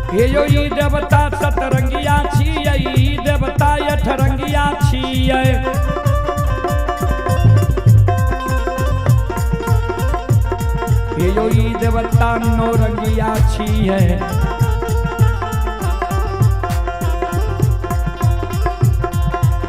हे यो ई देवता सतरंगिया छियै, ई देवता अठरंगिया छियै। हे यो ई देवता नौरंगिया छियै।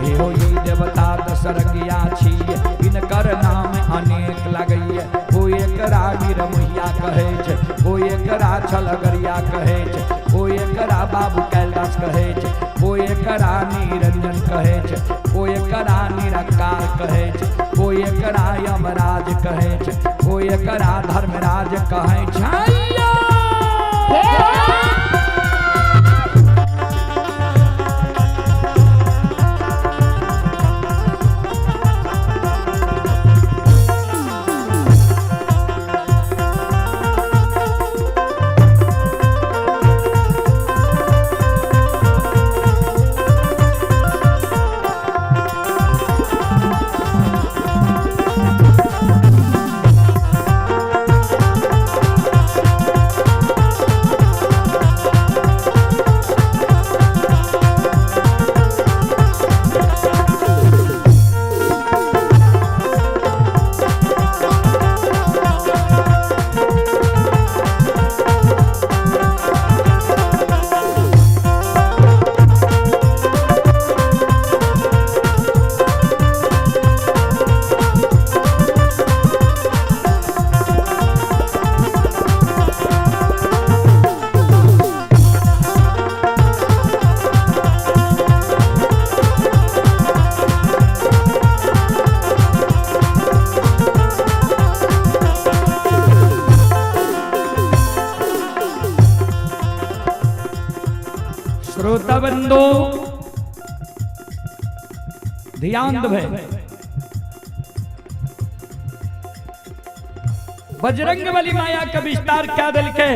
हे हो ई देवता दशरंगिया छियै, हिनकर नाम अनेक लगैये। ओ एकरा निरमोहिया कहै छै, ओ एकरा छलगरिया कहै छै, ओ एकरा बाबू कैलाश कहै छै, ओ एकरा निरंजन कहै छै, ओ एकरा निराकार कहै छै, ओ एकरा यमराज कहै छै, ओ एकरा धर्मराज कहै छै। श्रोता बंधु ध्यान देबै, बजरंग बली माया का विस्तार क्या दिलके।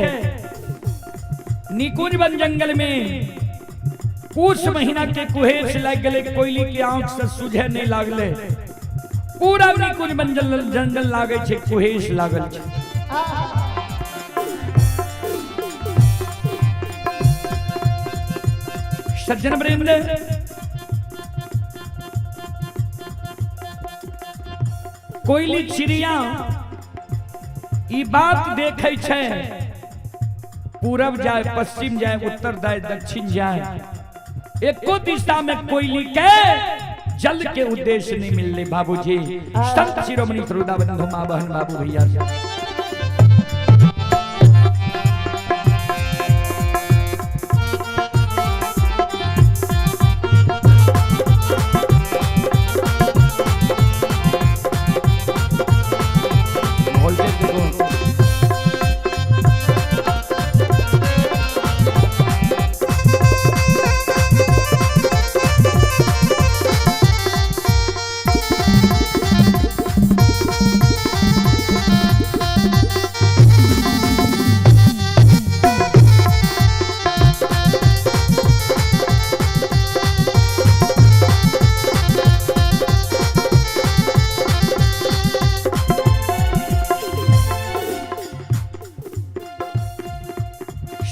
निकुंज वन जंगल में कुछ महीना के कुहेस लग गए, कोयली के आंख से सुझे नहीं लागले। पूरा निकुंज वन जंगल लागे छे, कुहेस लागल छे। सज्जन वृंद, कोयली चिड़िया ई बात देखे छे, पूरब जाए पश्चिम जाए उत्तर जाए दक्षिण जाए, एको दिशा में कोयली के जल के उद्देश्य नहीं मिलले। बाबूजी संत शिरोमणि श्रोता बंधु माँ बहन बाबू भैया,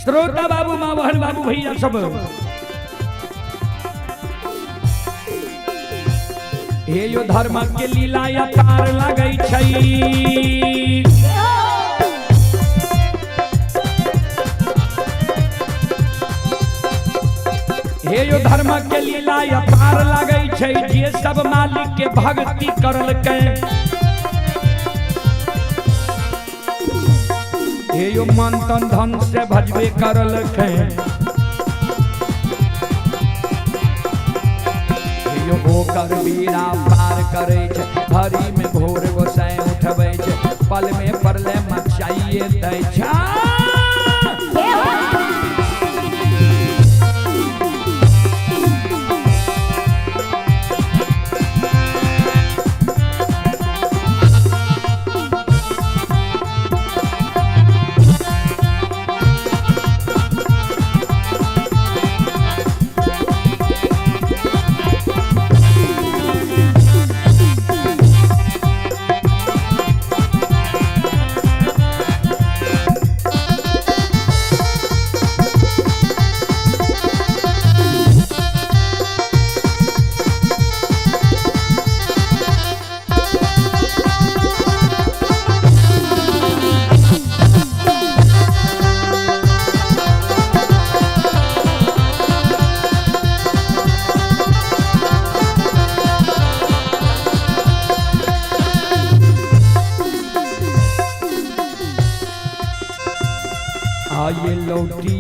श्रोता बाबू माँ बहन बाबू भैया सब, हे यो धर्म के लीला अपार लगै छै। हे यो धर्म के लीला अपार लगै छै, जे सब मालिक के भक्ति करलकै। हे यो मन तन धन से भजबे करलकै। हे यो ओकर बीड़ा पार करै छै, हरी में भोर गोसाई उठबै छै, पल में परले मचाइए दै छै।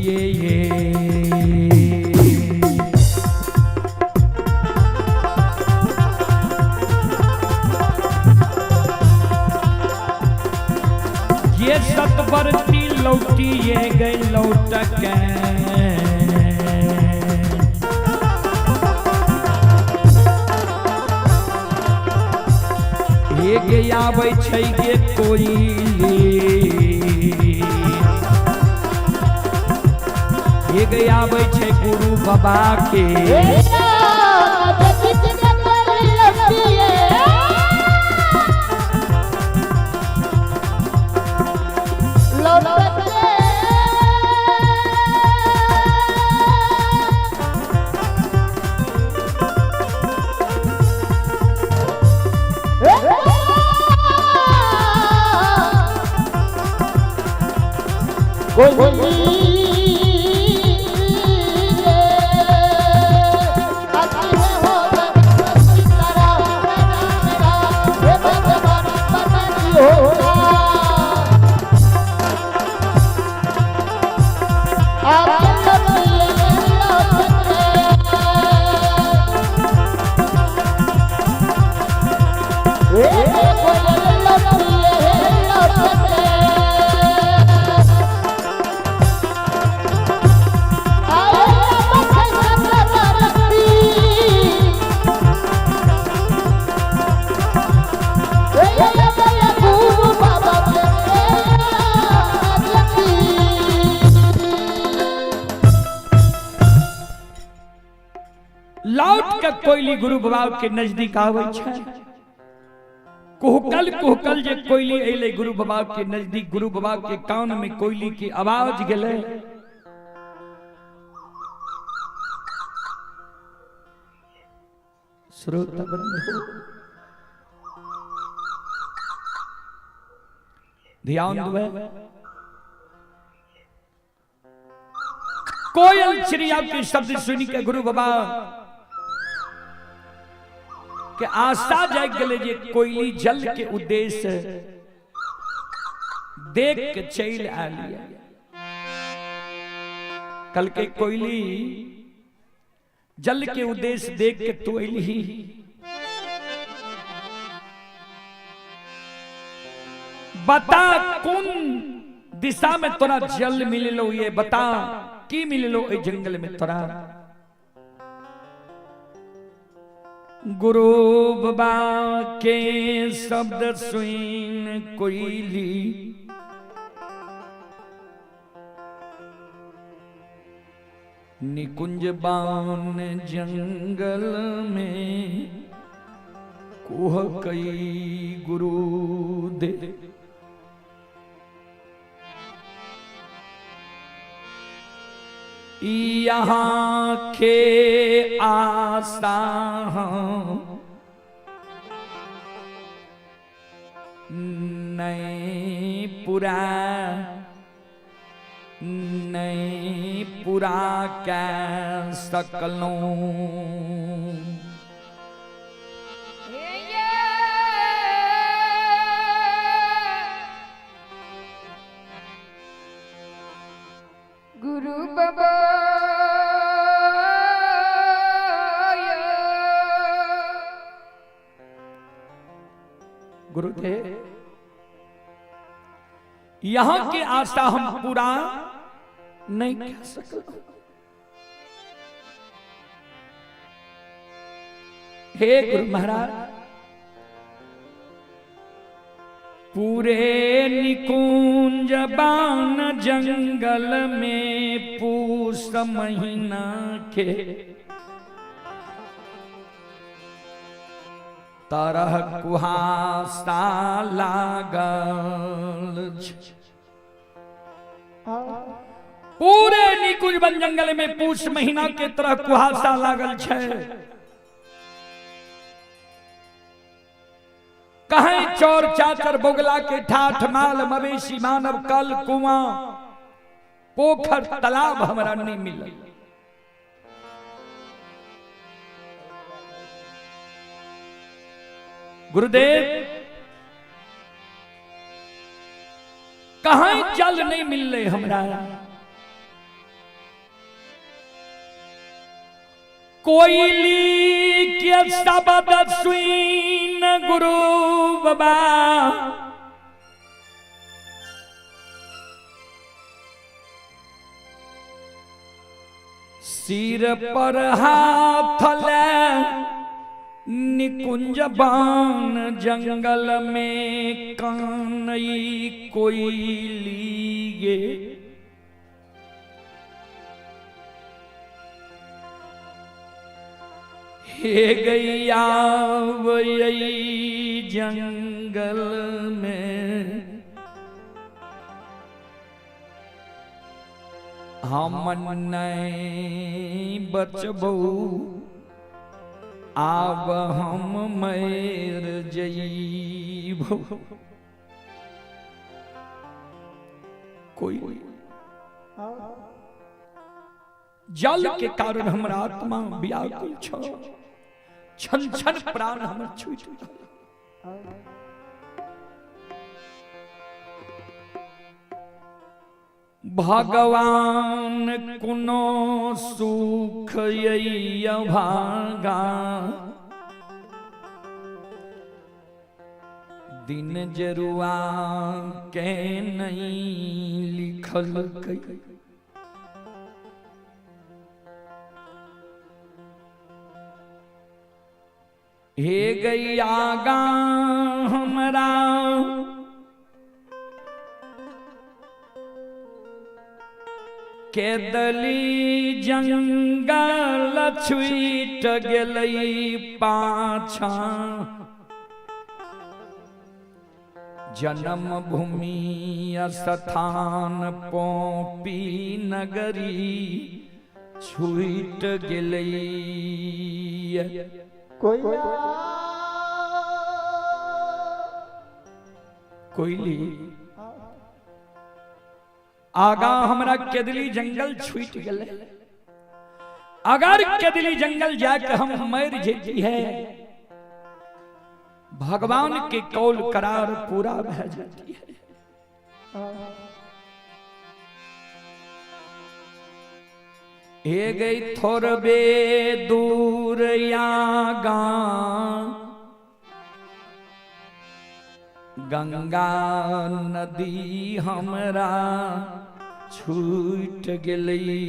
लौटिए ये। ये सतबरती लौटिए गए लौट के। हे गे आबै छै गे कोइली, हे गे आबै छै गुरु बाबा के। लौट के कोयली गुरु बाबा के नजदीक आबै छै। कुहकल कुहकल जे कोयली अयलै गुरु बाबा के नजदीक, गुरु बाबा के कान में कोयली के आवाज गेलै। श्रोता बंधु ध्यान देबै। कोयल चिड़िया के शब्द सुनि के गुरु बाबा के आशा जाग गेलै जे कोयली जल के उद्देश्य देख के चलि आयल। कल के कोयली जल के उद्देश्य देख के तू अयली, बता कौन दिशा में तोरा जल मिललो, ये बता की मिललो ए जंगल में तोरा। गुरु बाबा के शब्द सुन कोयली निकुंज बान जंगल में कुह कई गुरु दे। यहाँ के आशा नहीं पूरा, नहीं पूरा कै सकलूं। गुरु बाबा गुरुदेव यहाँ के आशा हम पूरा नहीं कर सकते। हे गुरु महाराज, पूरे निकुंज बान जंगल में पूस महीना के तरह कुहासा लागल। पूरे निकुंज वन जंगल में पूस महीना के तरह कुहासा लागल छै। कहीं चोर चाचर बोगला के ठाठ माल मवेशी मानव कल कुआं पोखर तालाब हमरा नहीं मिलल। गुरुदेव कहीं जल नहीं मिलले हमरा। कोयली के शब्द सुन गुरु बाबा सिर पर हाथ ले निकुंज बान जंगल में कानई कोयली गे। हे गैया वही जंगल में हम नहीं बचबू, आब हम मर जइबो। कोई जल के कारण हमरा आत्मा व्याकुल छ, छन छन प्राण हमर छूट गेल। भगवान कोनो सुख भागा दिन जरुआ के नहीं लिखल कई। हे गैया गा हमरा केदली जंगल छूट गेलई पाछा, जन्म भूमि स्थान पोपी नगरी छूट गेलई। कोयली आगा हमरा केदली जंगल छूट गए। अगर केदली जंगल जाके हम मर जेती है, भगवान के कौल करार पूरा भै जाती है। हे गई थोड़बे दूर आगा गंगा नदी हमरा छूट गेलई।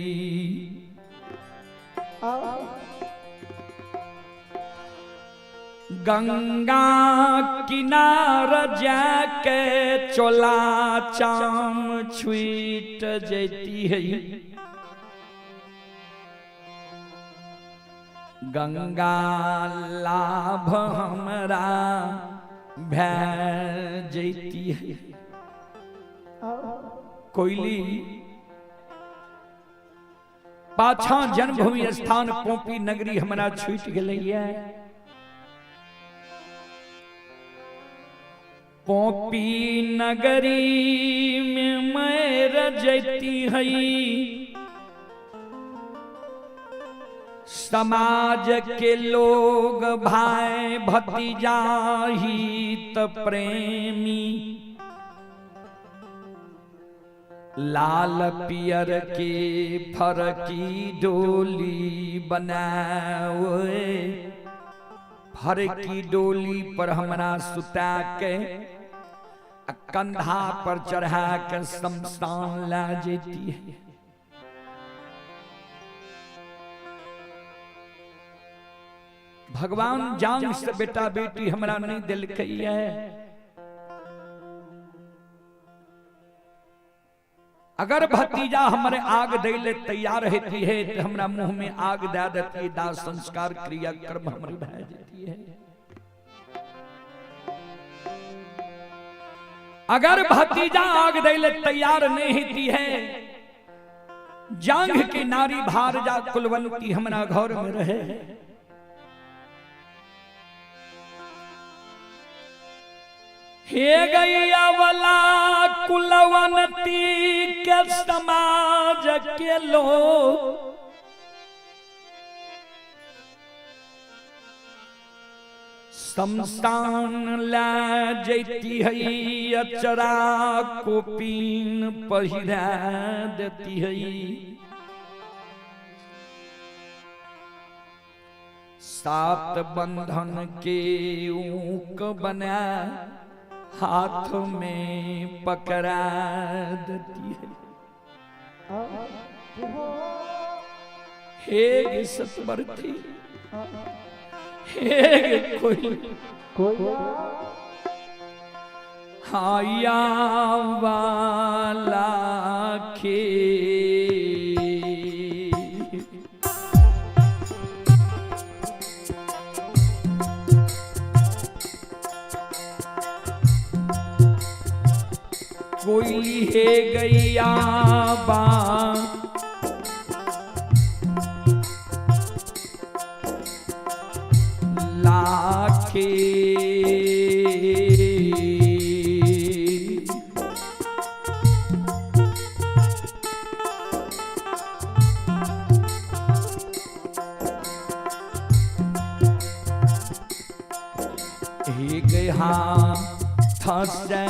गंगा किनार जाके चोला चाम छूट जैती है। गंगा लाभ हमरा भै जैती है। कोयली पाछा जन्मभूमि स्थान पोपी नगरी हमरा छूट गेलैया। पोपी नगरी में मर जैती है, समाज के लोग भाई भतीजा हित प्रेमी लाल पियर के फरकी डोली बनावे। फरकी डोली पर हमरा सुता के कंधा पर चढ़ा के शमशान ला जेती है। भगवान जान से बेटा बेटी हमरा नहीं दिलकै है। अगर भतीजा हमारे आग दे ले तैयार होती है तो हमरा मुंह में आग दे देती है, दाह संस्कार क्रिया कर्म हमारे भै जाती है। अगर भतीजा आग दे ले तैयार नहीं होती है, जांघ के नारी भार जा कुलवंती हमरा घर में रहे। हे गैया वाला कुलवंती के समाज के लोग शमशान ला जैती है, अचरा कोपीन पहिरा देती है। सात बंधन के ऊक बना हाथ में पकड़ा देती है। हे गे सतबरती, हे गे कोई हाया वाला के कोई है गैया बा लाखे हे गया थसे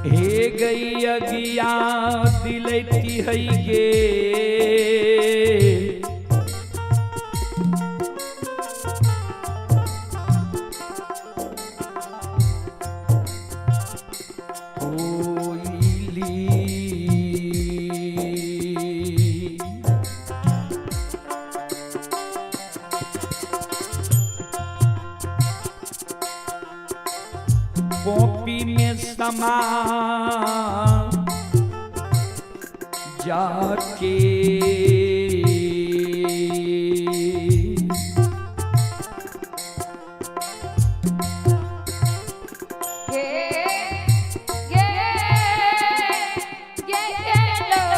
हे गई अगिया दिलती है गे कोयली। कॉपी में समा जाके गे गे गे लो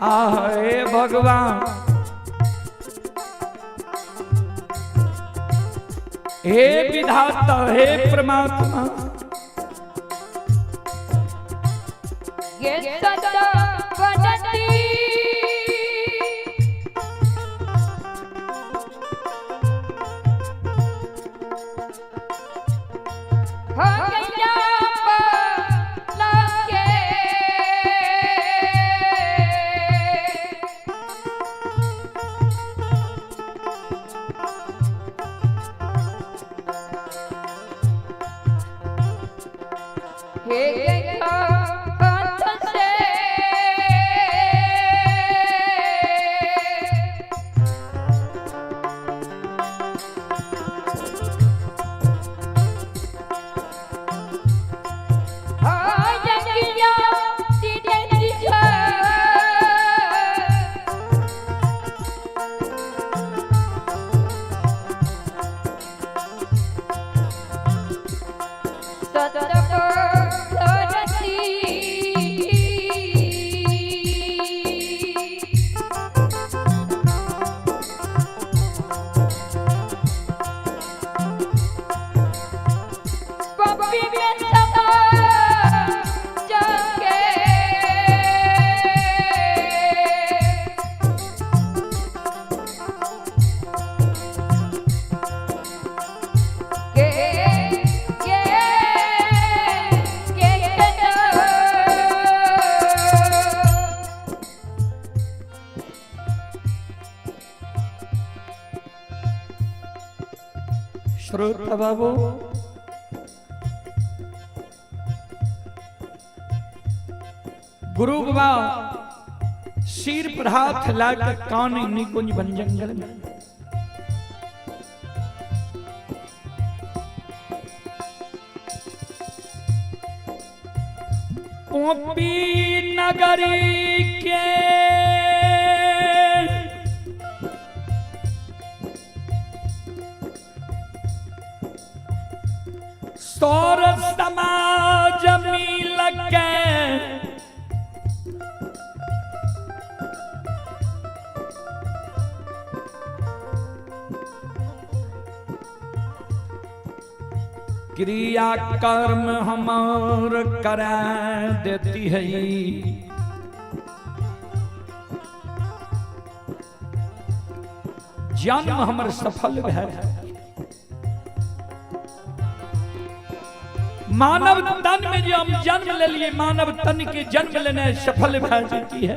आहे भगवान, हे विधाता, हे परमात्मा, ये सदा बनती हो गया के हे गया हाथ से। श्रोता बाबू, गुरु बाबा सिर पर हाथ लाकर कान निकुंज बन जंगल में। पोपी नगरी के सौर समाज मिल के क्रिया कर्म हमार करा देती है। जन्म हमर सफल भय। मानव तन में जो हम जन्म ले लिए, मानव तन के जन्म लेने सफल भय जाती है।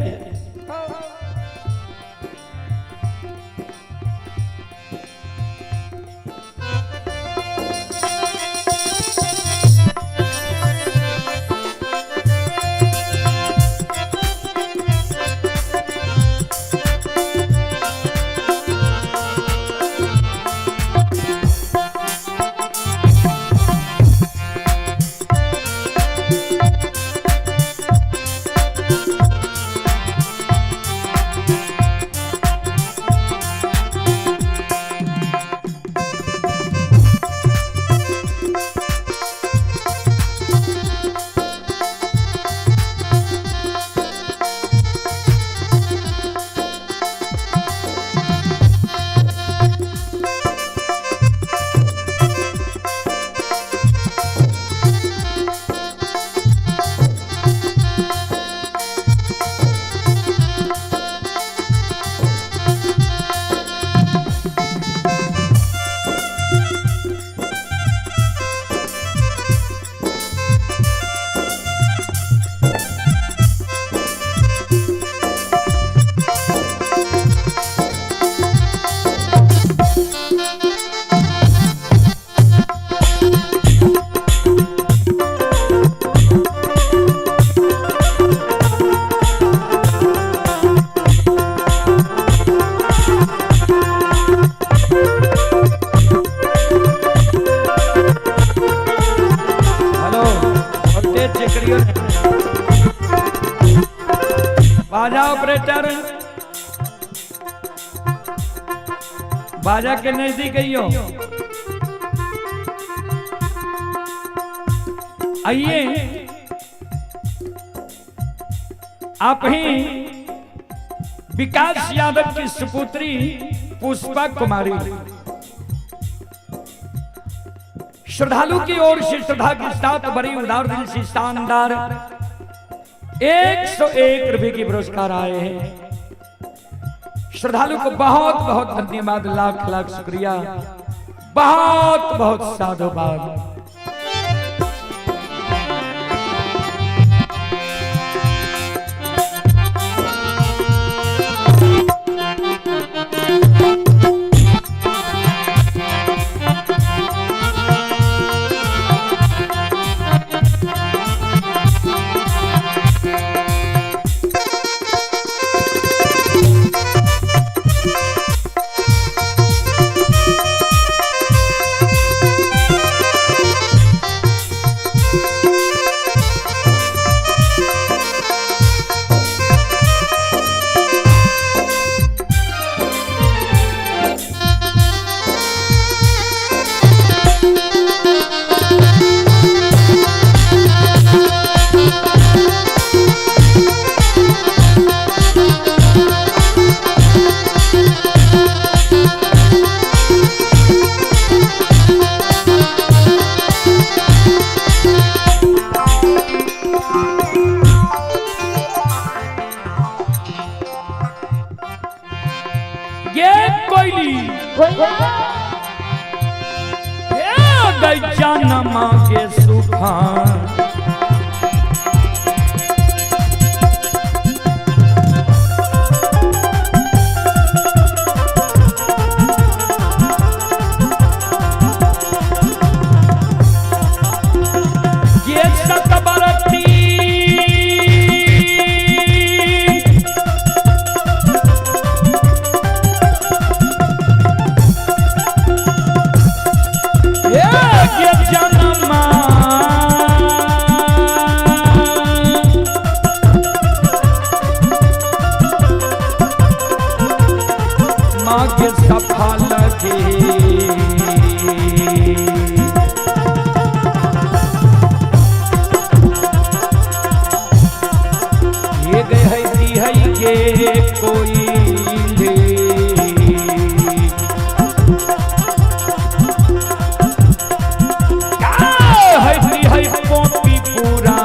हेलो, वोल्टेज चेक करियो। बाजा ऑपरेटर, बाजा के नजदीक आइयो। आइए आप ही विकास यादव की सुपुत्री पुष्पा कुमारी श्रद्धालु की ओर से श्रद्धा के साथ बड़ी उदार दिल से शानदार 101 रुपए की पुरस्कार आए हैं। श्रद्धालु को बहुत बहुत धन्यवाद, लाख लाख शुक्रिया, बहुत बहुत साधुवाद। ये कोयली ये नमा के सुखा भाग्य सफल के। ये गए है है के कोई ले। है है पोपी पूरा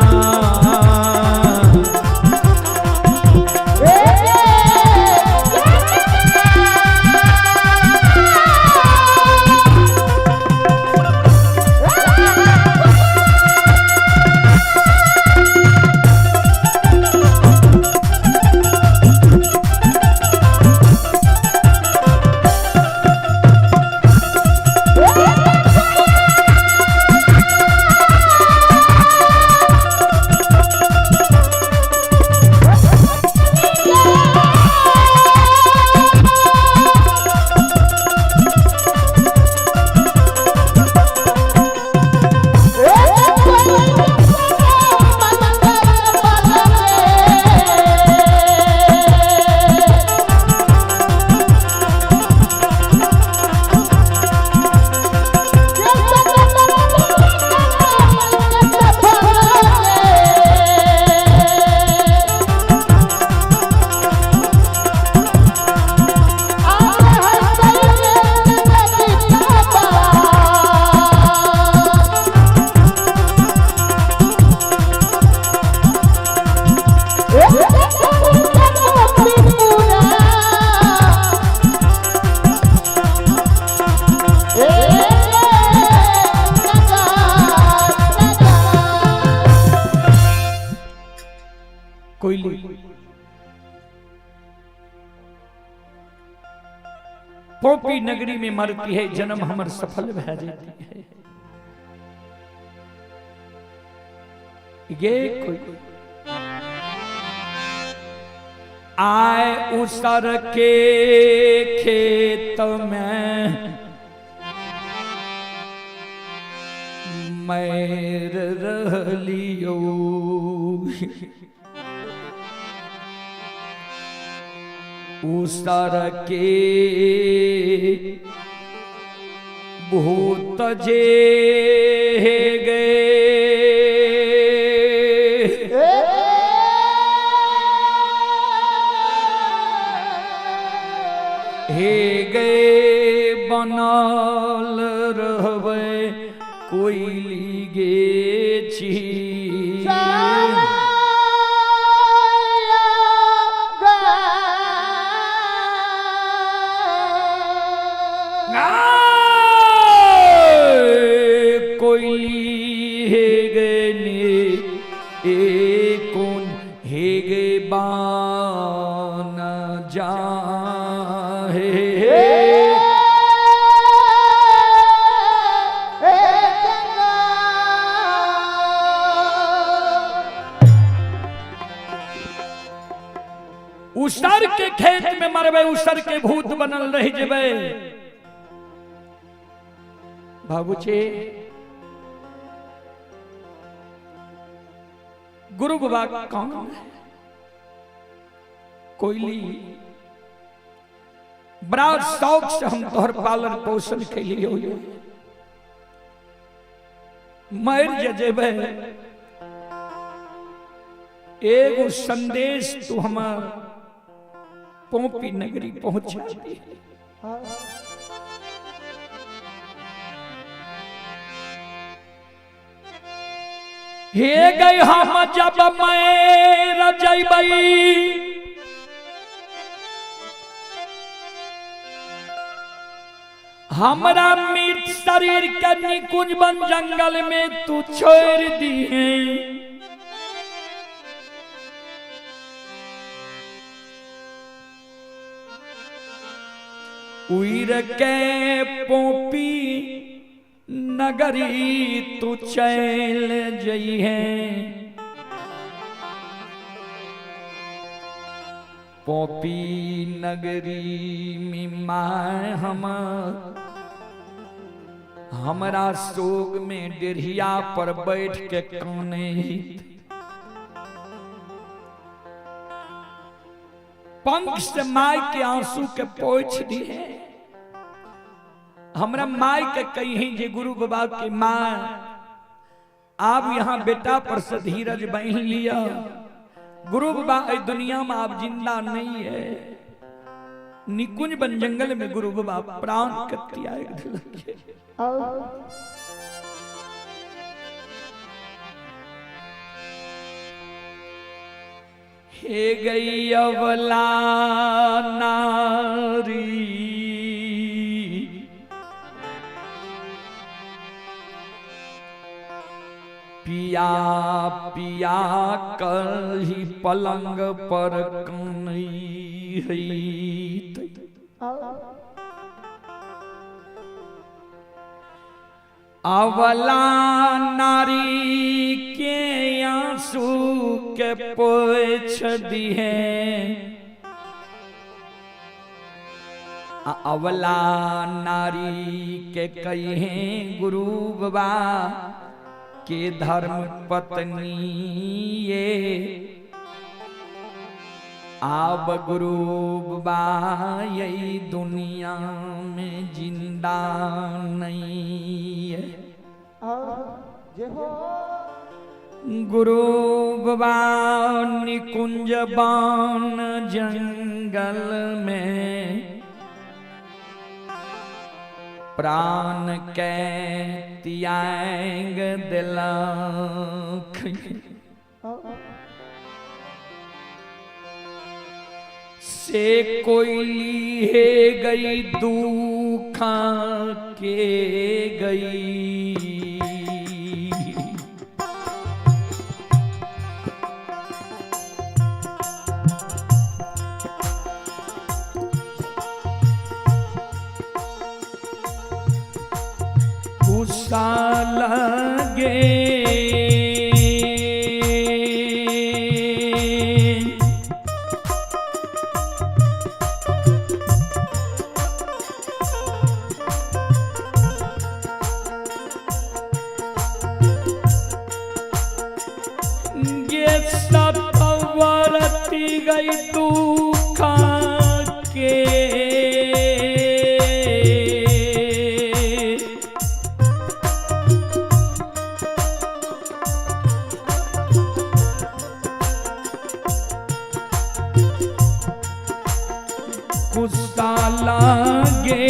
कोयली पोपी नगरी में मरती है, जन्म हमर सफल भै जाती है। ये कोई आए उसर के खेत में मैर रहलियो, उसर के भूत जे गए। हे गए बनल रहबै कोइली गे छी। कोइली हे गे ने ए कोन हे गे बान जा हे। उसर के खेत में मरबे, उसर के भूत बनल रह जेबे। बाबूजी गुरु बाबा कौन है? कोयली बड़ा शौक से हम तोहर पालन पोषण के लिए मर जेबे, एगो संदेश तू हमार पोपी नगरी पहुंचा दी। हे गई हम जब मैं रजबई, हमरा मृत शरीर के निकुंज बन जंगल में तू छोड़ दी। उइर के पोपी नगरी तू चल जई है, पोपी नगरी में माँ हमरा शोक में डेढ़िया पर बैठ के काने। पंख से माय के आंसू के पोछ दिए। हमरा माय के कही जे गुरु बाबा के माँ आप यहाँ बेटा पर से धीरज बहन लिया, गुरु बाबा इस दुनिया में आप जिंदा नहीं है। निकुंज बन जंगल में गुरु बाबा प्राण के त्याग दिलक। हे गई अवला नारी पिया पिया कही पलंग पर कनई है। अवला नारी के आंसू के पोछ दिए, अवला नारी के कहे गुरु बाबा के धर्म पत्नी ये आब गुरु बाबा यही दुनिया में जिंदा नहीं है। गुरु बाबा निकुंज बान जंगल में प्राण के त्याग दिलक। से कोयली है गई दुखा के गई, गुस्सा लगे ये सतवरती गई दुखा के, गुस्सा लागे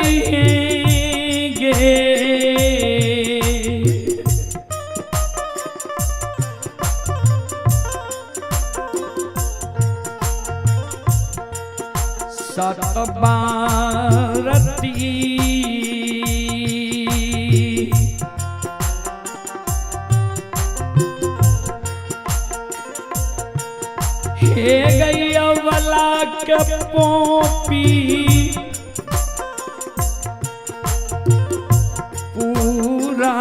पहुँचेंगे सतबारती हे गई अवला के पोपी पूरा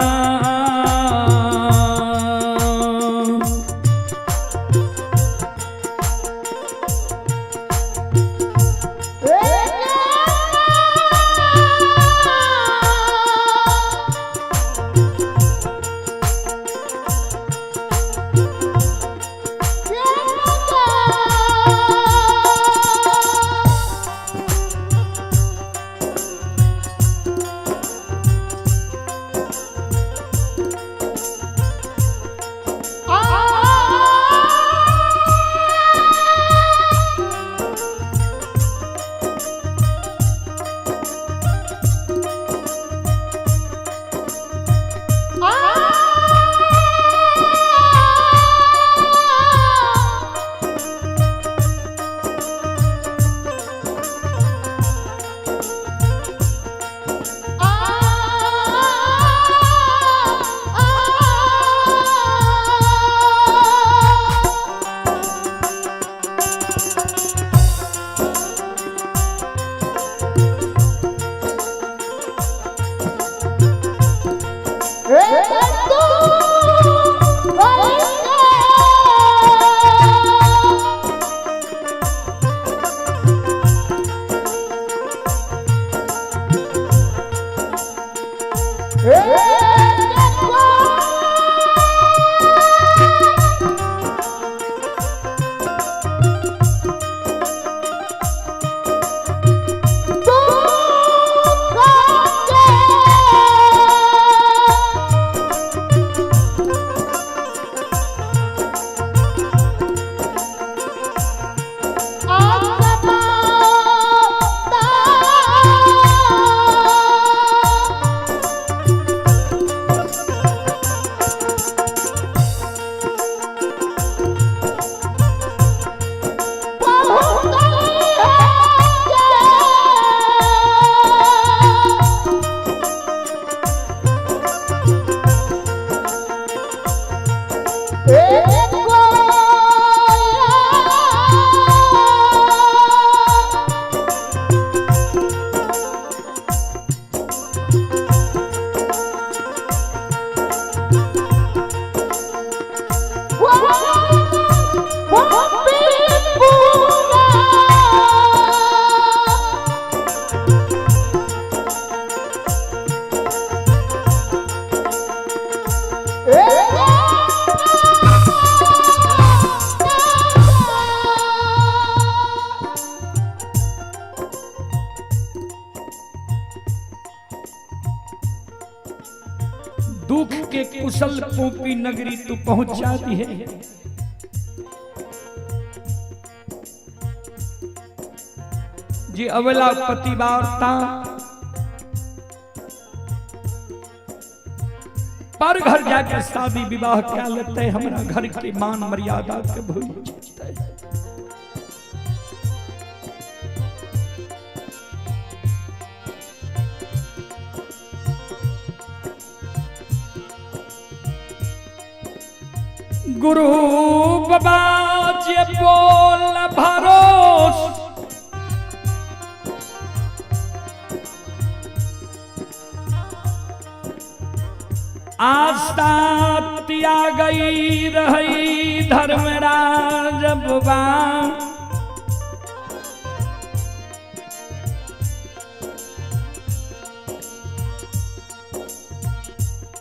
दुख के कुशल कोपी नगरी तू पहुंचा दी है। जी अवला पति वार्ता पर घर जाके शादी विवाह क्या लेते, हमरा घर के मान मर्यादा के भूल जेतै। गुरु बाबा जे बोल भरोस आस्था त्याग गई रही धर्मराज बाबा।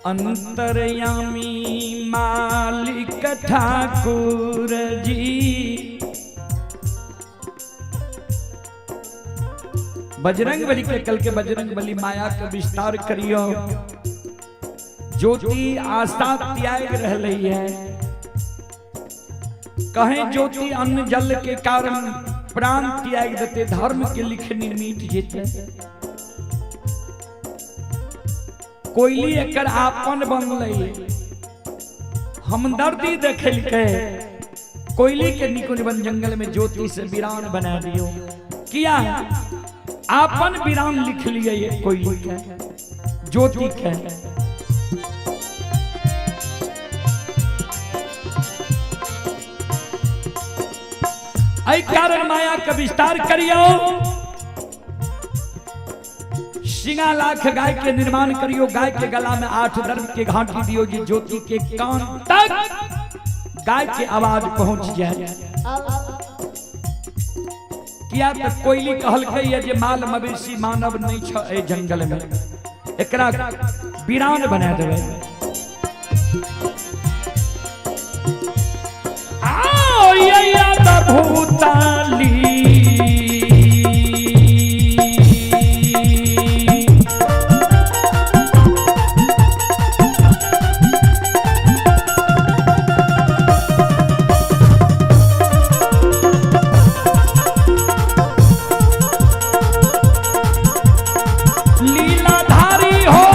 अंतर्यामी मालिक ठाकुर जी बजरंग बली के कल के बजरंग बली माया के विस्तार करियो। ज्योति आस्था त्याग रही है, कहें ज्योति अन्न जल के कारण प्राण त्याग देते, धर्म के लिखनी मीट जेते। कोयली एकर आपन बनलै, हमदर्दी देखलकै, कोयली के निकुंज वन जंगल में ज्योति से वीरान बना दियो। किया आपन वीरान लिख लिए ये कोयली के ज्योति के। ऐ कारण माया के विस्तार करियो, सिंगा लाख गाय के निर्माण करियो, गाय के गला में 8 दर्द के घाटी दियो जी ज्योति के कान तक गाय के आवाज पहुंच जाए। किया तो कोयली कहलकै ये जे माल मवेशी मानव नहीं छ ए जंगल में, एकरा वीरान बना देबै। आओ ये याद भूताली लीलाधारी हो,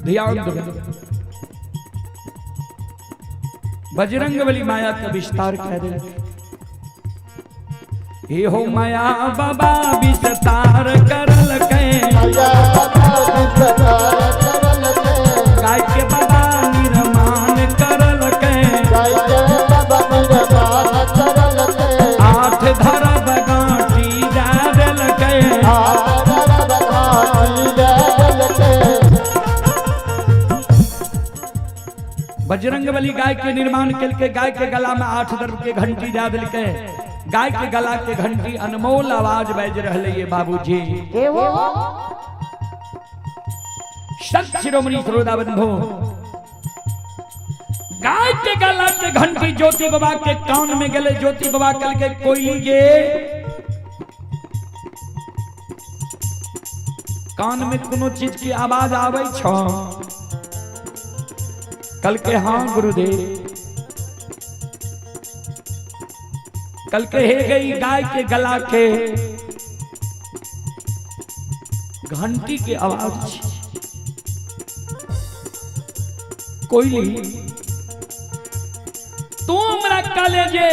ध्यान दो, बजरंग बली माया का विस्तार कह दे। हे हो माया बाबा विस्तार करल के, गाय के बाबा निर्माण करल के, आठ धरा बगाठी जा दिल के। बजरंग बली गाय के निर्माण के गाय के गला में 8 दर्भ के घंटी जा दिल के। गाय के गला के घंटी अनमोल आवाज बाज रहे ये बाबूजी। संत शिरोमणि श्रोता बंधु, गाय के गला के घंटी ज्योति बाबा के कान में गले। ज्योति बाबा कल के कोयली के कान में कोनो चीज की आवाज आवे छो? कल के हाँ गुरुदेव। कल के हे गई गाय के गला के घंटी के आवाज। कोयली तू हमरा काले जे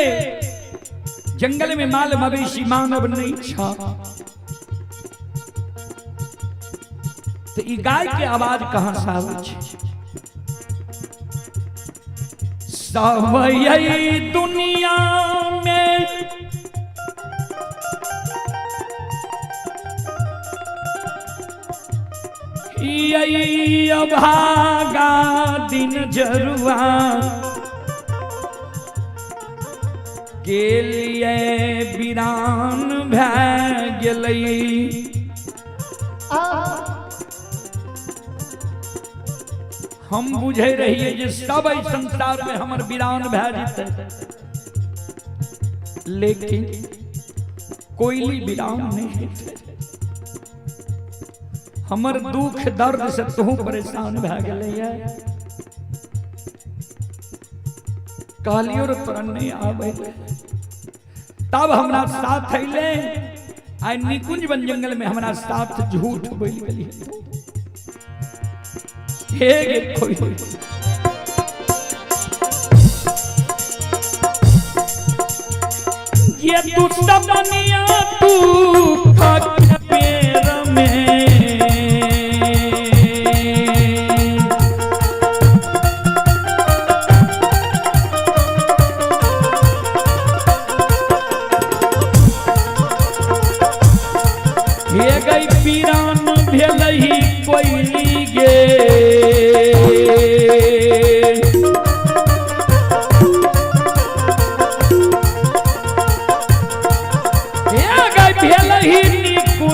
जंगल में माल मवेशी मानव नहीं छा, तो ई गाय के आवाज कहां से आवे छे? सब यही दुनिया में यही अभागा दिन जरुआ के लिए वीरान भै गेलै। हम बुझे रहिए जे सब एहि संसार में हमर वीरान भै जेतै, लेकिन कोयली वीरान नहीं हेतै। हमर दुख दर्द से तू परेशान भै गेलैया। कहलियो रे तोरा नहीं आवे, तब हमरा साथ अइले। आइ निकुंज वन जंगल में हमरा साथ झूठ बोल गेली। हे गे कोई ये तू सबनिया तू के पेर में, हे गई पीरान भेलही कोयली गे। हे गई भेलही निकुंज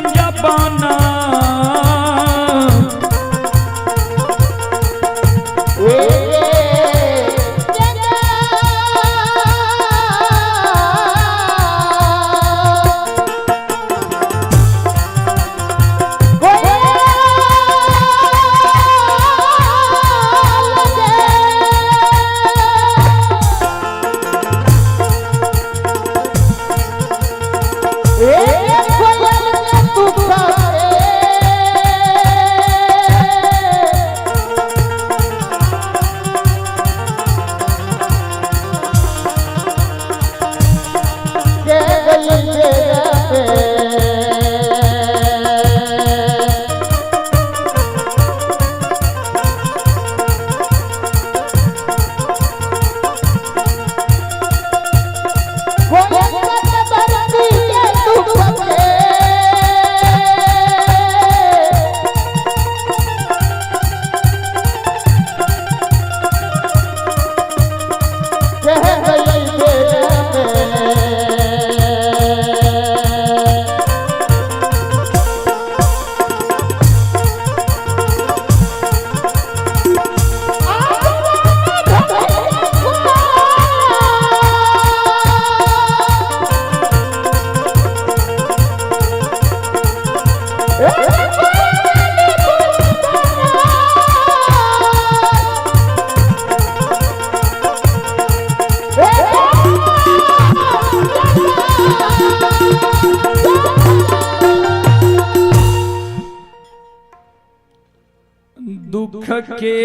दुख के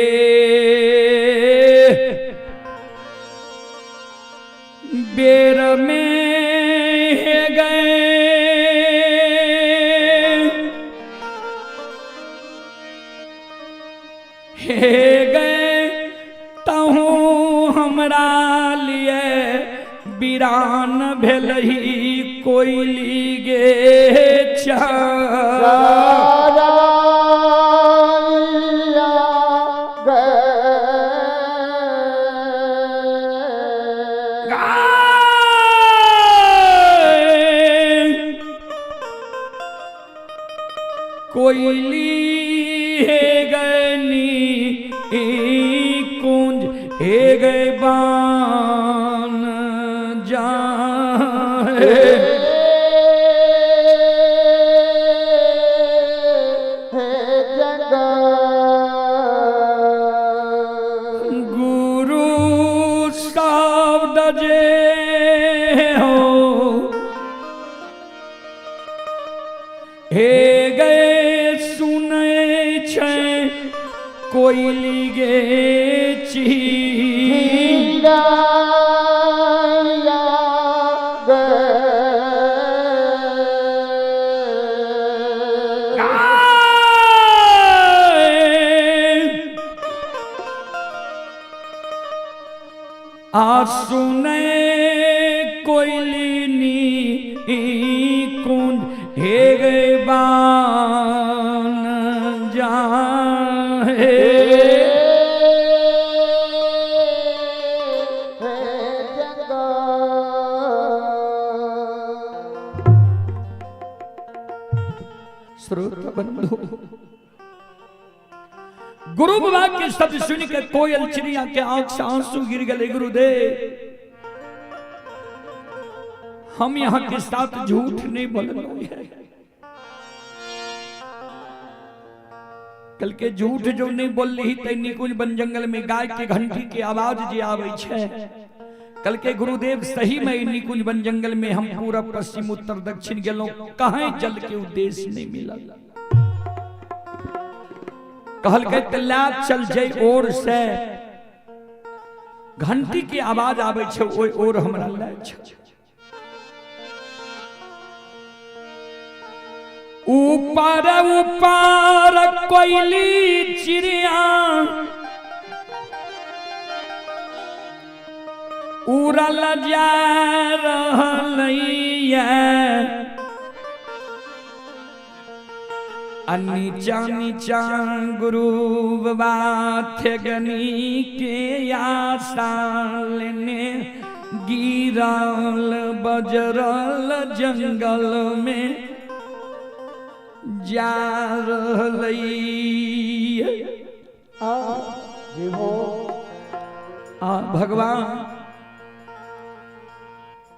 बेर में गए हे गए तहूँ हमरा लिए बिरान भेलही कोयली गे चा। कोयली हे गनी कुंज हे गए बान जाए। गुरु शब्द जे हो हे गए सुनै छै कोयली गे ची। आ सुनै कोयली नी कुंज हे गए बान जाए। श्रोता बंधु, गुरु बाबा के शब्द सुन के कोयल चिड़िया के आंख से आंसू गिर गए। गुरुदेव हम यहाँ के साथ झूठ नहीं बोल रहे हैं। कल के झूठ जो नहीं बोल रही ते निकुंज बन जंगल में गाय के घंटी के आवाज जे आवे छे। कल के गुरुदेव सही में निकुंज बन जंगल में हम पूरा पश्चिम उत्तर दक्षिण गेलों, कहीं जल के उद्देश्य नहीं मिलल। कहल के तला चल जय ओर से घंटी के आवाज आवे छे ओय ओर हमरा ले छे। ऊपर ऊपर कोयली चिड़िया उड़ल जा रहलैया, आ नीचा नीचा गुरु बाबा थेगनी के आशा लेने गिरल बजरल जंगल में जा रहलैया। आ भगवान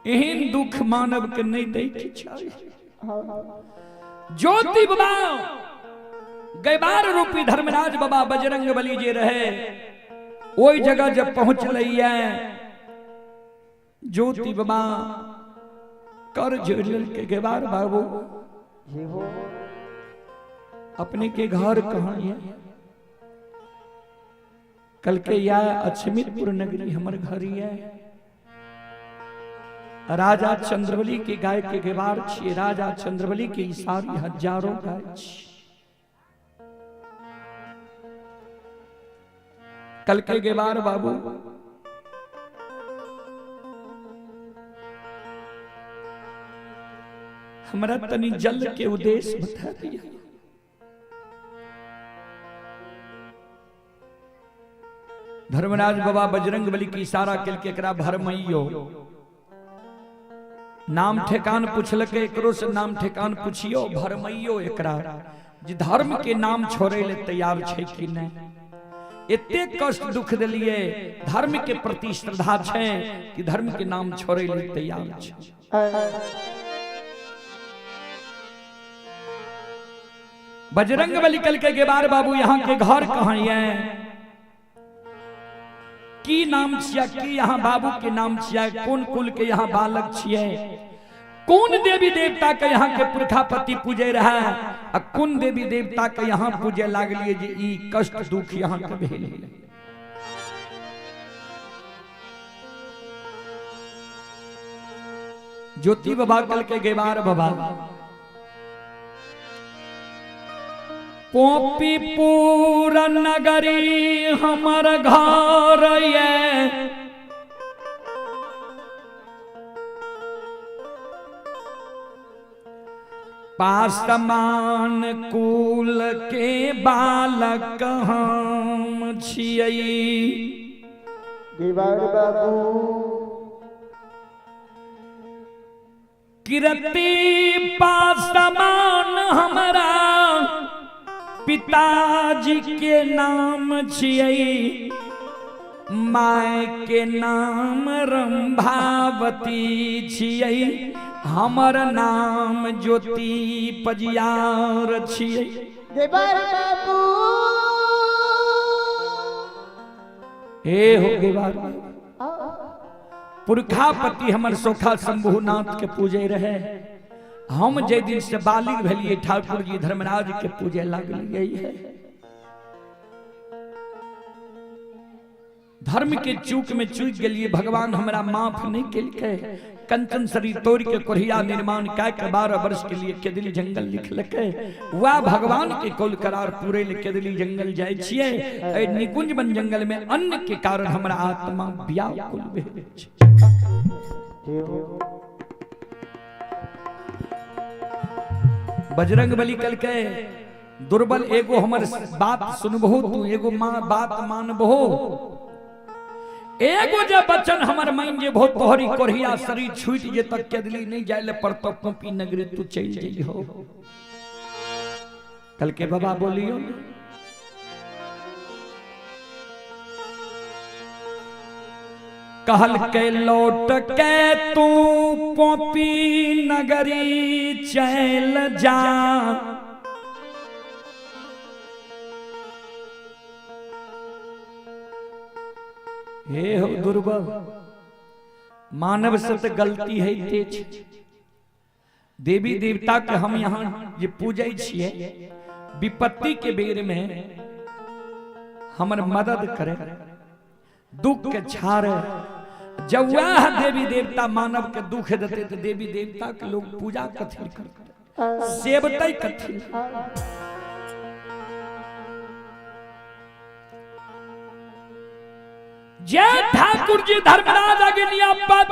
एहन दुख मानव के नहीं दै के चाही। ज्योति बाबा गैबार रूपी धर्मराज बाबा बजरंग बली जे रहे ओई जगह जब पहुंचलैया ज्योति बाबा कर जोड़ के गैबार बाबू अपने के घर कहाँ है? कल के या अछमितपुर नगरी हमर घर है। राजा चंद्रबली के गाय के गेवार छिए, राजा चंद्रबली के इशारे हजारों गाय छी। कल के गेवार बाबू हमरा तनी जल के उद्देश्य बता दिया। धर्मराज बाबा बजरंग बली की इशारा के एकरा भरमैयो नाम ठेकान पूछलके, एकरो से नाम ठेकान पूछियो भरमैयो एकरा जे धर्म के नाम छोड़े ले तैयार छै कि नहीं। एते कष्ट दुख दिलिए धर्म के प्रति श्रद्धा छै कि धर्म के नाम छोड़े ले तैयार छै। बजरंग बली कल के गेबार बाबू यहाँ के घर कहाँ है, की नाम छिया, की यहाँ बाबू के नाम छिया, कौन कुल के यहाँ बालक छिए, कौन देवी देवता के यहाँ के पुरखापति पूजे रहा आ कौन देवी देवता के यहाँ पूजे लागलिए जे ई कष्ट दुख यहाँ के भेल। ज्योति बाबा कल के गेवार बाबा पोपीपुर नगरी हमर घर ये पासमान कुल के बालक हम छियै। दीवार बाबू कीर्ति पासमान हमरा पिताजी के नाम छियै, my के नाम रंभावती छियै, हमर नाम ज्योति पजियार छियै। दीवार बाबू हे हो गेवार पुरखापति हमर सोखा शंभुनाथ के पूजे रहे। हम जे दिन से बालिग भेलिए ठाकुर जी धर्मराज के पूजे लगलिए है। धर्म के चूक में चूक गेलिए, भगवान हमरा माफ नहीं केलकै। कंचन शरीर तोड़ के कोढ़िया निर्माण कए के 12 वर्ष के लिए केदली जंगल लिखलकै। वह भगवान के कौल करार पूरे ले केदली जंगल जाय छियै। एहि निकुंज वन जंगल में अन्न के कारण हमरा आत्मा व्याकुल भेल छै। बजरंग बली कहलकै दुर्बल एगो हमर बात सुनबहो तू, एगो माँ बात मानबहो, एगो जे बचन हमर मान जेबहो तोहरी कोढ़िया शरीर छूट जे तक केदली नहीं जाय ले पड़तो, कोपी नगरी तू चल जइहो। कहलकै बाबा बोलियो कहलकै लौट के तू कोपी नगरी चल जा, हे हो दुर्बल मानव से तो गलती है तेज। देवी देवता के हम यहाँ जे पूजै छियै विपत्ति के बेर में हमर मदद करे, दुख के छाड़े। जब वह देवी देवता मानव के दुख देते तो देवी देवता के लोग पूजा कथी करते, सेवते कथी। जय ठाकुर जी धर्मराज अग्निया पथ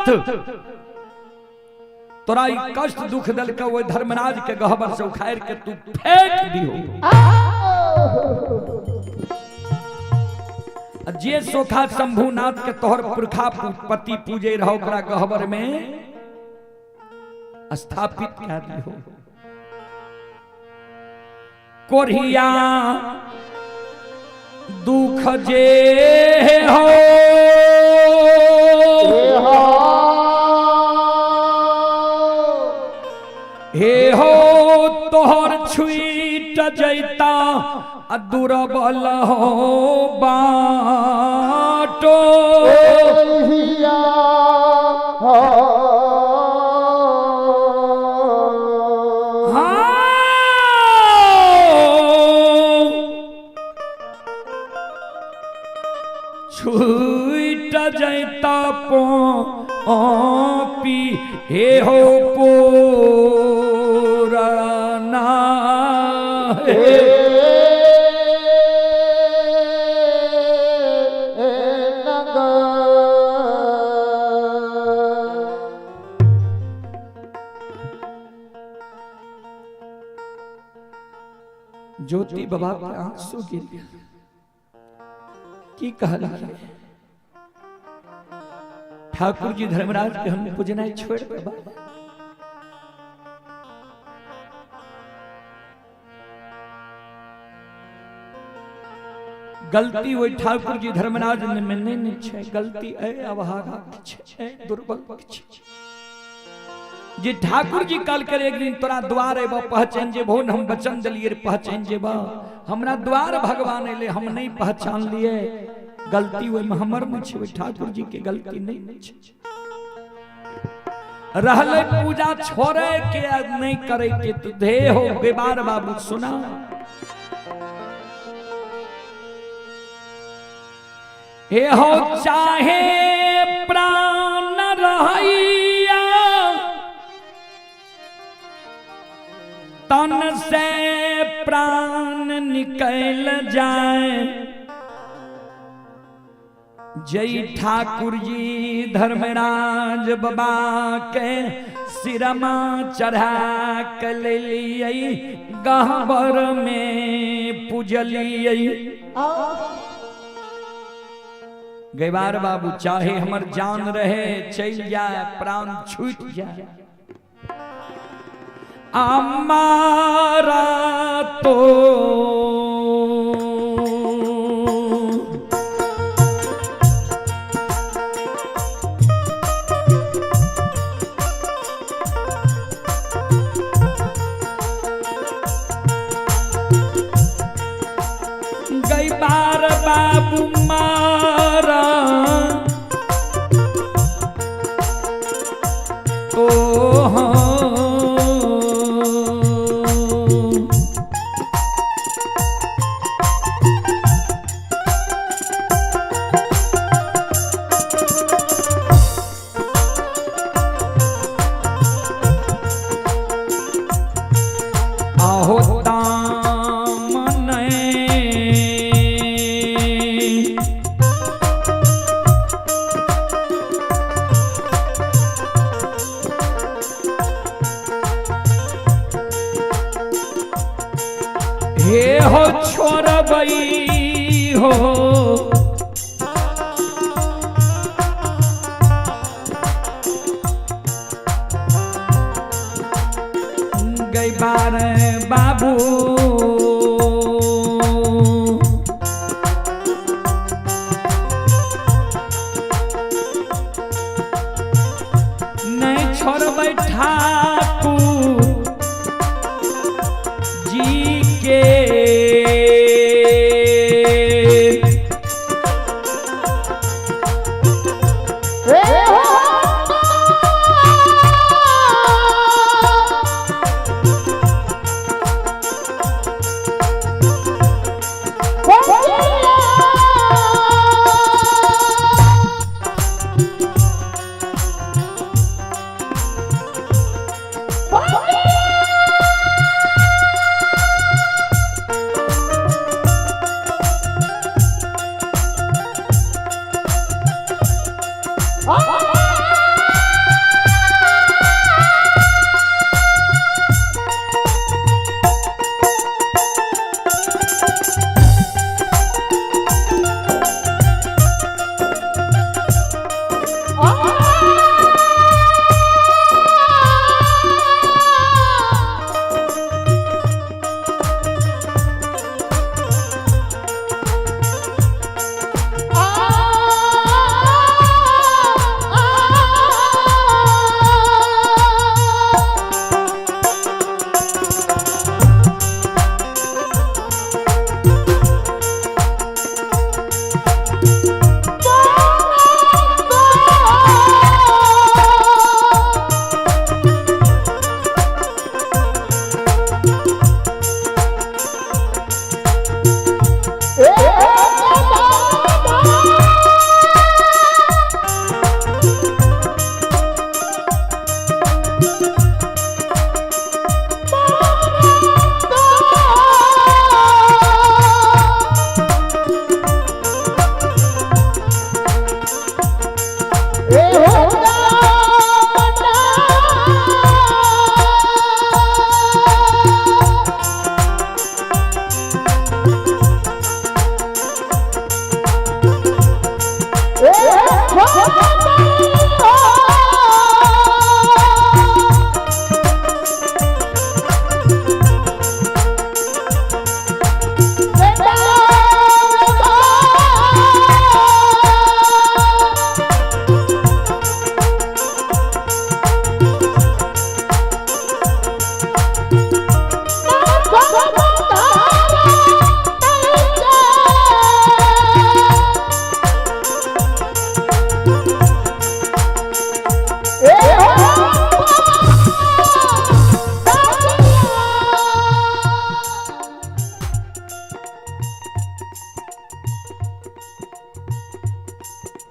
तोरा ई कष्ट दुख दल के ओहि धर्मराज के गहबर से उखाड़ के तू फेंक दियो। जे सोखा शंभुनाथ के तोहर पुरखा पति पूजे रहो ओकरा गहबर में स्थापित कर दियो। कोढ़िया दुख जे हो हे हो तोहर छुईट जैता आ दुर्बल हो बाटो। छूट जैता पी हे हो पुराना हे। ज्योति बाबा के आंसू गिर गया। की कहला ठाकुर जी धर्मराज के हम पूजनाई छोड़ बाबा। गलती वही ठाकुर जी धर्मराज ने में नहीं छै, गलती ए अभागा छै, दुर्बल छै। जे ठाकुर जी कल कर एक दिन तोरा द्वार एबो पहचान जेबो, हम वचन दिलिए पहचान जेबो, हमरा द्वार भगवान एले हम नहीं पहचान लिए। गलती ओहिमे हमर नहि छै, ओहि ठाकुर जी के गलती नहीं छै। रहले पूजा छोड़े के आ नहीं करे के तो धे हो बेबार बाबू सुना। हे हो चाहे प्राण रहैया तन से प्राण निकल जाए, जय ठाकुर जी धर्मराज बाबा के सिरमा चढ़ा के लियै गहबर में पूजलियै। गैबार बाबू चाहे हमर जान रहे चल जाए प्राण छूट जाए, हमारा तो गैबार बाबू मारा तो आहो दामन हे हो छोड़बई हो गैबार बाबू नहीं छोड़बै ठाकुर जी के।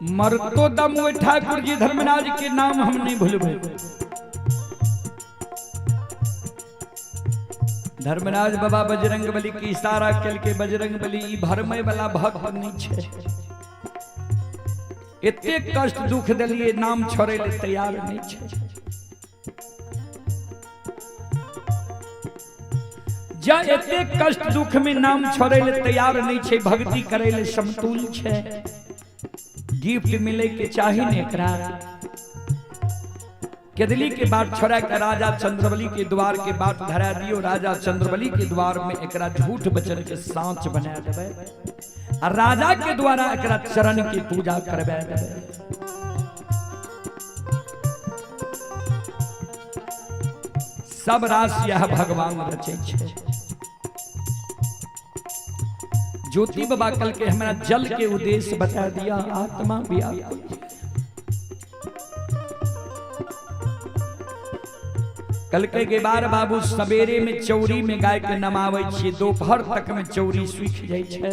मरतो दम ओहि ठाकुर जी धर्मराज के नाम हम नहीं भूलबै। धर्मराज बाबा बजरंग बली के इशारा केलकै, बजरंग बली ई भरमै वाला भक्त नहीं छै, एते कष्ट दुख देलिए नाम छोड़ै ले तैयार नहीं छै। जा एते कष्ट दुख में नाम छोड़ै ले तैयार नहीं छै, भक्ति करै ले समतुल छै, गिफ्ट मिले के चाही ने एकरा। केदली के बाट छोड़ा के राजा चंद्रबली के द्वार के बाट धरा दियो, राजा चंद्रबली के द्वार में एकरा झूठ वचन के सांच बना देबै आ राजा के द्वारा एकरा चरण की पूजा करवा देबै। सब राशि यह भगवान रचै छै। ज्योति बाबा कल के हमरा जल के उद्देश्य बता दिया, आत्मा व्याकुल। कल के बार बाबू सवेरे में चौरी में गाय के नमावे छी, दोपहर तक में चौरी सूख जाय छै।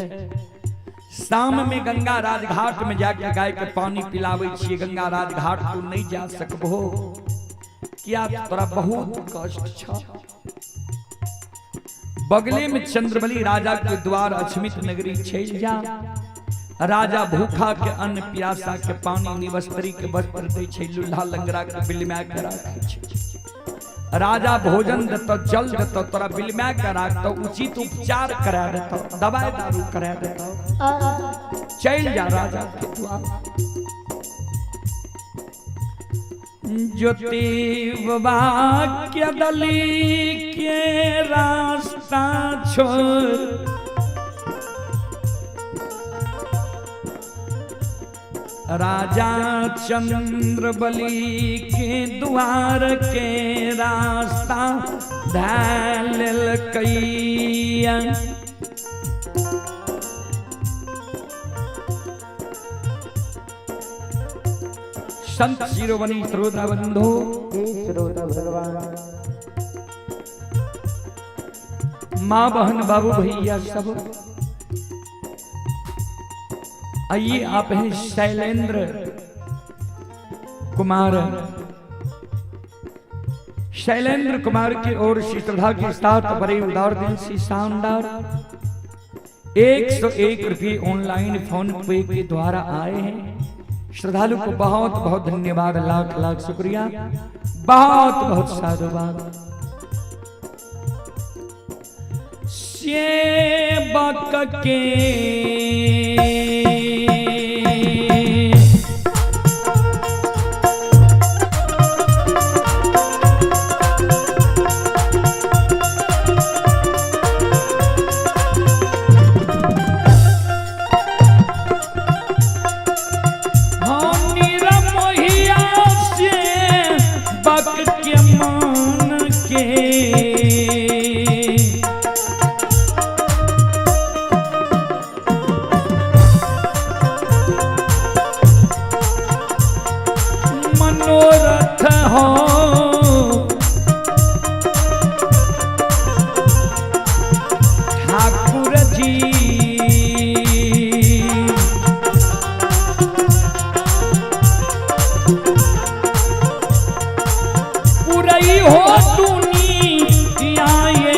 शाम में गंगा राजघाट में जाके गाय के पानी पिलावे छी। गंगा राजघाट तू नहीं जा सकबो किया, तोरा बहुत कष्ट छ। बगले में चंद्रबली राजा के द्वार अछमित नगरी चल जा, राजा भूखा के अन्न प्यासा के पानी निवस्त्री के वस्त्र दै छै, लूल्हा लंगड़ा के बिलमा के राखै छै। राजा भोजन देतो, जल देतो, तोरा बिलमा के राखतो, उचित उपचार करा देतो, दवाई दारू करा देतो। चल जा राजा के द्वार। ज्योति बाबा के दली के रास्ता छोड़ राजा चंद्रबली के द्वार के रास्ता धैलकैया। संत शिरोमणि श्रोता बंधु, श्रोता भगवान, माँ बहन बाबू भैया सब, आइए आप हैं शैलेंद्र कुमार। शैलेंद्र कुमार की ओर से श्रद्धा के साथ बड़े उदार दिल से शानदार 101 रुपये ऑनलाइन फोन पे के द्वारा आए हैं। श्रद्धालु को बहुत बहुत धन्यवाद, लाख लाख शुक्रिया, बहुत बहुत साधुवाद। सेवक के मनोरथ हो ठाकुर जी, पुरई हो दुनिया ये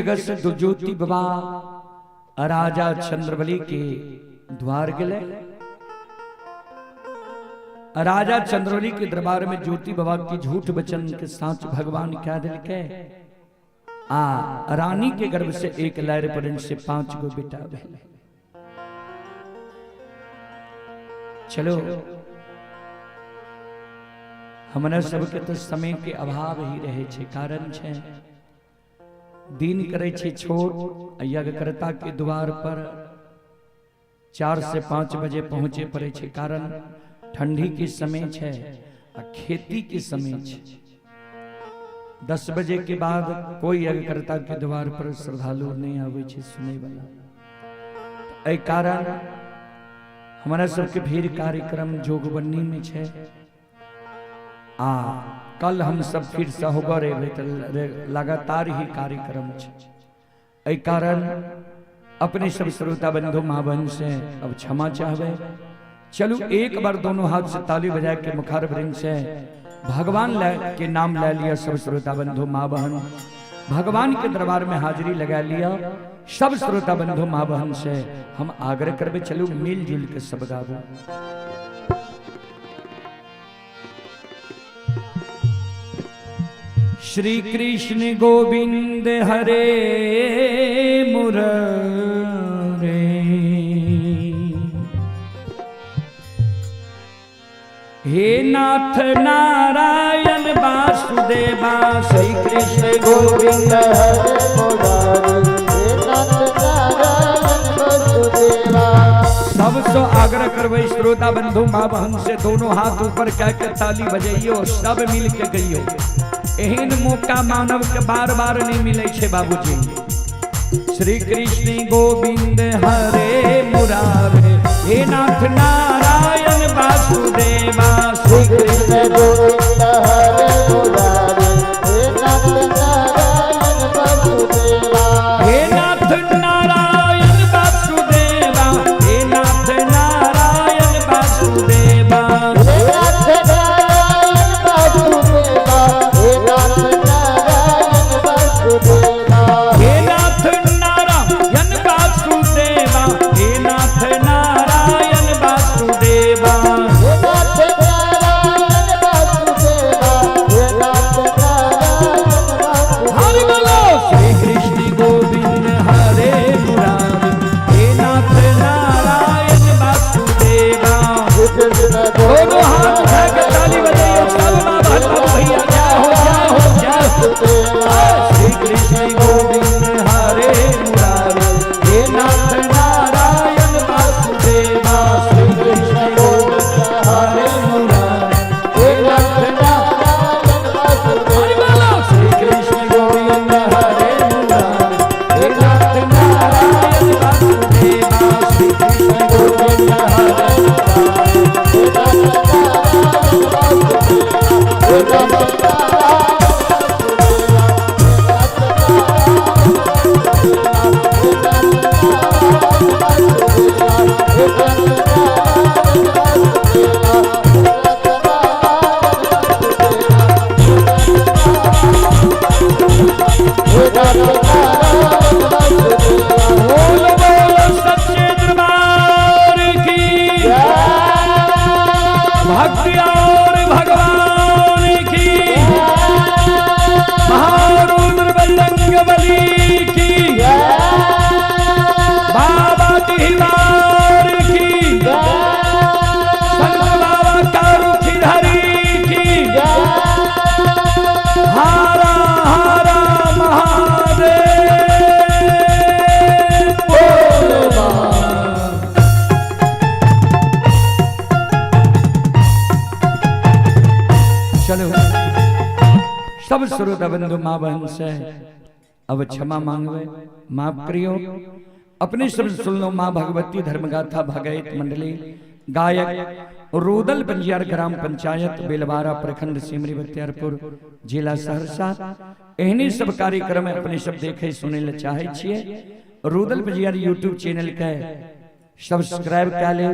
जगह से ज्योति बाबा राजा चंद्रबली के द्वार गेले। राजा चंद्रबली के दरबार में ज्योति बाबा की झूठ वचन के साथ भगवान क्या दिल के आ रानी के गर्भ से एक लहर पर से 5 गो बेटा भेले। चलो हमरा सबके तो समय के अभाव ही रहे छे, कारण छे दिन करे छे छोट, यज्ञकर्ता के द्वार पर 4 से 5 बजे पहुंचे पड़े छे, कारण ठंडी के समय छे आ खेती के समय छे। 10 बजे के बाद कोई यज्ञकर्ता के द्वार पर श्रद्धालु नहीं आवे छे सुने वाला। एहि कारण हमारा सबके भीड़ कार्यक्रम जोगबनी में छे आ कल हम सब फिर सहोगर एबै त लगातार ही कार्यक्रम छे। एहि कारण अपने सब श्रोता बंधु माँ बहन से अब क्षमा चाहबे। चलू एक बार दोनों हाथ से ताली बजा के मुखार वृंद से भगवान के नाम ले लिया। सब श्रोता बंधु माँ बहन भगवान के दरबार में हाजिरी लगा लिया। सब श्रोता बंधु माँ बहन से हम आग्रह करबे, चलू मिलजुल के सब गाबो। श्री कृष्ण गोविंद हरे मुरारे, हे नाथ नारायण वासुदेवा। श्री कृष्ण गोविंद हरे मुरारे, हे नाथ नारायण वासुदेवा। सबसे आग्रह करबै श्रोता बंधु माँ बहन से दोनों हाथ ऊपर कह के ताली बजैयो, सब मिल के गइयो। एहन मौका मानव के बार बार नहीं मिले छे बाबूजी। श्री कृष्ण गोविंद हरे मुरारे, हे नाथ नारायण वासुदेवा। श्री कृष्ण गोविंद हरे मुरारे, हे नाथ नारायण वासुदेवा। हे नाथ नारायण वासुदेवा, हे नाथ नारायण वासुदेवा। हे नाथ नारायण वासुदेवा, हे नाथ नारायण वासुदेवा। हे नाथ नारायण वासुदेवा, हे नाथ नारायण वासुदेवा। हे नाथ नारायण वासुदेवा, हे नाथ नारायण वासुदेवा। हरि बोलो। श्री कृष्ण गोविंद हरे मुरारी, हे नाथ नारायण वासुदेवा। श्री कृष्ण दोनों हाथ उठा के ताली बजाइए सब माँ बहन बाबू भैया। जय हो जय हो जय हो। श्री कृष्ण गोविंद हरे मुरारी, हे नाथ नारायण वासुदेवा। श्री कृष्ण गोविंद हरे मुरारी, हे नाथ नारायण वासुदेवा। हरि बोलो। श्री कृष्ण गोविंद हरे मुरारी, हे नाथ नारायण वासुदेवा। श्री कृष्ण गोविंद हरे मुरारी, हे नाथ नारायण वासुदेवा। हे नाथ नारायण वासुदेवा। हे नाथ नारायण वासुदेवा। हे नाथ नारायण वासुदेवा। हे नाथ नारायण वासुदेवा। बोलो बोलो सच्चे दरबार की भक्ति और भगवान की, महारुद्र बजरंग बली की, बाबा दीवार की, संत बाबा कारुखिधारी की, हारा हारा महादेव बोलो बा। चलो सब श्रोता बंधु माँ बहन से अब क्षमा मांगवे, माफ करियो। अपने शब्द सुन लो। माँ भगवती धर्मगाथा भागवत मंडली, गायक रोदल पंजियार, ग्राम पंचायत बेलवारा, प्रखंड सिमरी बख्तियारपुर, जिला सहरसा। एहने सब कार्यक्रम अपने सब देखे सुने ले चाहे छिए। रोदल पंजियार यूट्यूब चैनल के सब्सक्राइब कर ले,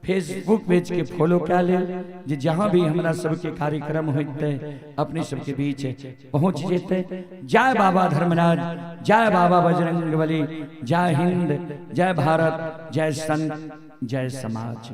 फेसबुक पेज के फॉलो कए लेल जे जहाँ भी हमरा सबके कार्यक्रम होते अपने सबके बीच पहुँच जेते। जय बाबा धर्मराज, जय बाबा बजरंगबली, जय हिंद, जय भारत, जय संत, जय समाज।